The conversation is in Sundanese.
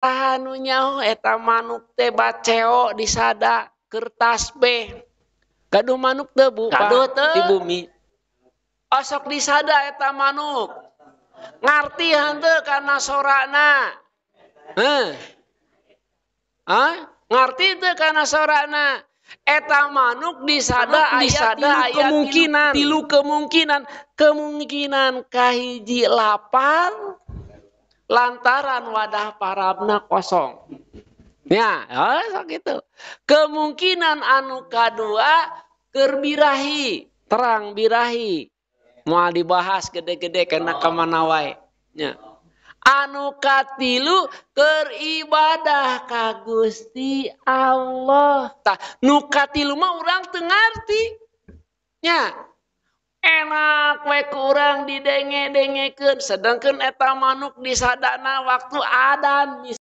Anu nyaho eta manuk teh baceo disada keur tasbeh? Gaduh manuk teu, Bu? Gaduh teu? Di bumi osok disada eta manuk, ngarti henteu kana sorana? Heh. Hah? Ngarti teu kana sorana? Eta manuk disada Manuk aya disada tilu aya kemungkinan, tilu tilu kemungkinan. Kemungkinan kahiji, lapar lantaran wadah parabna kosong. Ya, oh, sok gitu. Kemungkinan anu kadua, keur birahi, terang birahi. Moal dibahas gede-gede kena kemana wae. Ya. Anu katilu, keur ibadah ka Gusti Allah. Tah, nu katilu mah urang teu ngarti. Nya. Enak we ku urang didenge-dengekeun, sedangkan eta manuk disadana waktu adan.